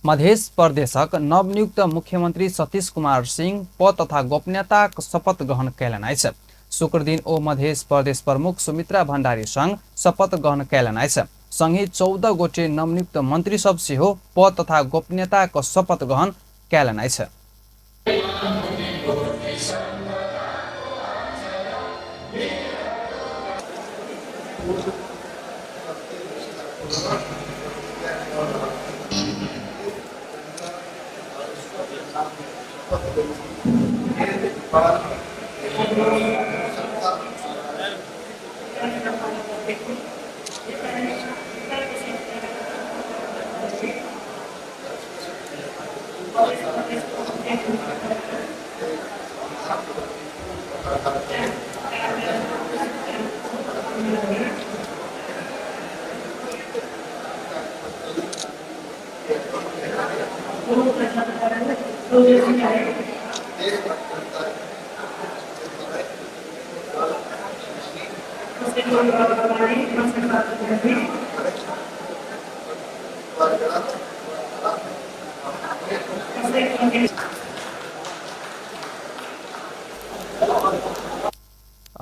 मध्य प्रदेशक नवनियुक्त मुख्यमंत्री सतीश कुमार सिंह पद तथा गोपनीयताक शपथ ग्रहण कयलनि अछि। शुक्रदिन ओ मध्य प्रदेश प्रमुख सुमित्रा भण्डारी संग शपथ ग्रहण कयलनि अछि। संगहि 14 गोटे नवनियुक्त मंत्री सब सेहो पद तथा गोपनीयताक शपथ ग्रहण कयलनि अछि।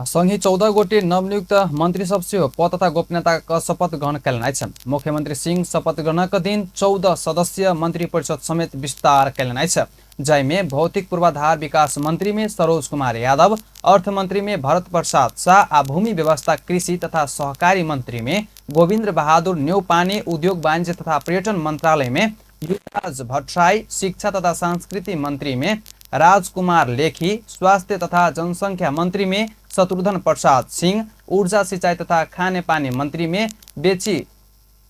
संगहि 14 गोटे नवनियुक्त मंत्री सब सेहो पद तथा गोपनीयताक शपथ ग्रहण कयलनि अछि। मुख्यमंत्री सिंह शपथ ग्रहणक दिन 14 सदस्यीय मंत्रिपरिषद समेत विस्तार कयलनि अछि, जाहिमे भौतिक पूर्वाधार विकास मंत्री में सरोज कुमार यादव, अर्थ मंत्री में भरत प्रसाद शाह आ भूमि व्यवस्था कृषि तथा सहकारी मंत्री में गोविंद्र बहादुर न्यौपाने, उद्योग वाणिज्य तथा पर्यटन मंत्रालय में युवराज भट्टराई, शिक्षा तथा संस्कृति मंत्री में राजकुमार लेखी, स्वास्थ्य तथा जनसंख्या मंत्री में शत्रुघ्न प्रसाद सिंह, ऊर्जा सिंचाई तथा खानेपानी मंत्री में बेची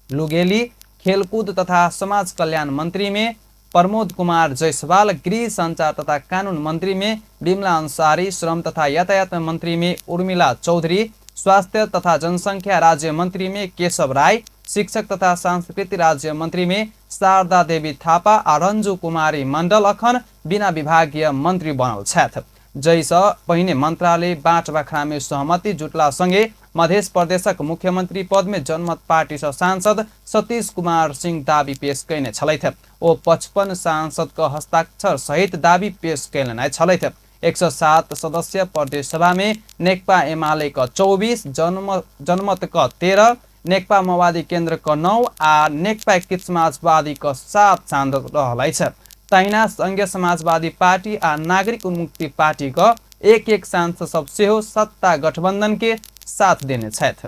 लुगेली, खेलकूद तथा समाज कल्याण मंत्री में प्रमोद कुमार जायसवाल, गृह संचार तथा कानून मंत्री में बिमला अंसारी, श्रम तथा यातायात मंत्री में उर्मिला चौधरी, स्वास्थ्य तथा जनसंख्या राज्य मंत्री में केशव राय, शिक्षक तथा सांस्कृतिक राज्य मंत्री में शारदा देवी थापा आ रंजू कुमारी मंडल अखन बिना विभागीय मंत्री बनल छथि। जैसँ पहिने मंत्रालय बाँट बखरा में सहमति जुटला संगे मध्य प्रदेशक मुख्यमंत्री पद में जनमत पार्टी सँ सांसद सतीश कुमार सिंह दावी पेश कयने छलथि। ओ 55 सांसद क हस्ताक्षर सहित दावी पेश कयलनि छलथि। 107 सदस्य प्रदेश सभा में नेकपा एमाले क 24, जनमत क 13, नेकपा माओवादी केंद्र क 9 आ नेकपा एकीकृत समाजवादी क 7 सांसद रहल अछि। तहिना संघीय समाजवादी पार्टी आ नागरिक उन्मुक्ति पार्टी क एक एक सांसद सब सेहो सत्ता गठबंधन के साथ देने छथि।